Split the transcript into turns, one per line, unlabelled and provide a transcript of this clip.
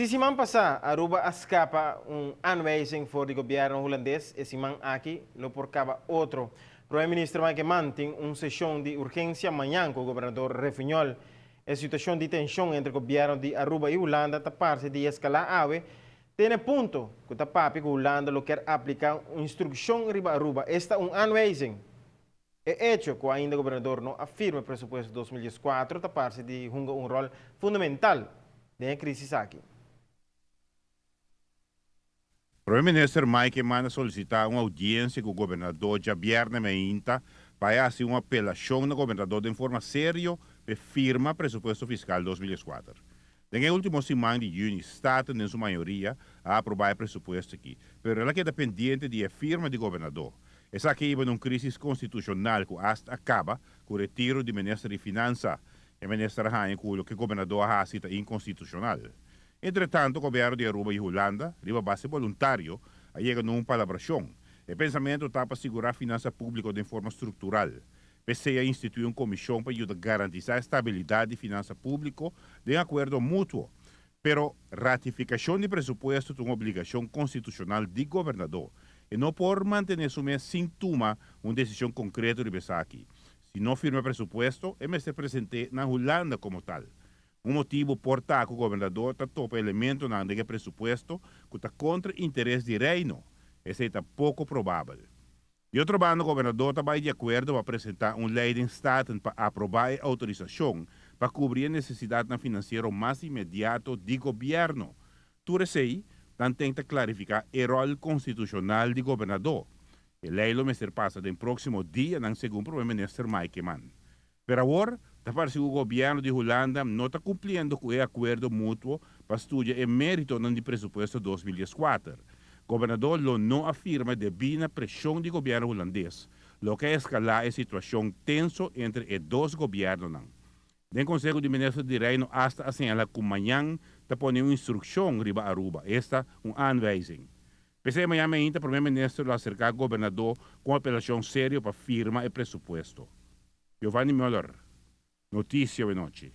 Si siman pasa Aruba a scapa un aanwijzing for di gobierno Hulandes, e siman aki lo por caba otro. Prome Minister Mike Eman tin un sesion di urgencia mañan cu gobernador Refunjol. E situacion di tension entre gobierno di Aruba y Hulanda ta parce di escala awe te na punto cu ta papia cu Hulanda lo kier aplica un instruccion riba Aruba, esta un aanwijzing. E hecho cu ainda gobernador no a firma presupuesto 2014 ta parce di hunga un rol fundamental den e crisis aki.
Prome Minister Mike Eman a solicita un audiencia cu gobernador diabierna mainta pa haci un apelacion na gobernador di forma serio pa firma presupuesto fiscal 2004. Den ultimo siman di juni, Staten den su mayoria a aproba e presupuesto aki, pero el a keda pendiente di firma di gobernador. Esaki a hiba un crisis constitucional cu hasta a caba cu retiro di minister di Finansa. E minister a haya cu loke gobernador a haci ta inconstitucional. Entretanto, gobierno di Aruba y Hulanda, riba base voluntario, a yega na un palabracion. E pensamento ta pa sigura finansa publico di forma structural. P'esey a institui un comision pa yuda garantisa estabilidad di finansa publico di acuerdo mutuo. Pero ratificacion di presupuesto ta un obligacion constitucional di gobernador y no por mantene su mes sin tuma un decision concreto di esaki. Si no firma presupuesto, e mester present'e na Hulanda como tal. Un motibo por ta cu gobernador ta topa elementonan den presupuesto cu ta contra interes di Reino. Esey ta poco probabel. Di otro banda, gobernador ta di acuerdo pa presenta un ley den Staten pa aproba e autorisacion pa cubri e necesidad financiero mas inmediato di gobierno. Tur esey ta clarifica e rol constitucional di gobernador. E ley lo mester pasa den proximo dia, segun prome minister Mike Eman. Pero awor, ta parce cu gobierno di Hulanda no ta cumpliendo cu e acuerdo mutuo pa studia e merito di presupuesto 2004. Gobernador lo no a firma debi na presion di gobierno Hulandes, loke a escala e situacion tenso entre e dos gobiernonan. Den Conseho di Minister di Reino hasta a señala cu mañan ta pone un instruccion riba Aruba, esta un aanwijzing. P'esey mañan mainta prome minister lo acerca gobernador cu apelacion serio pa firma e presupuesto. Giovanni Müller, Noticia Anochi.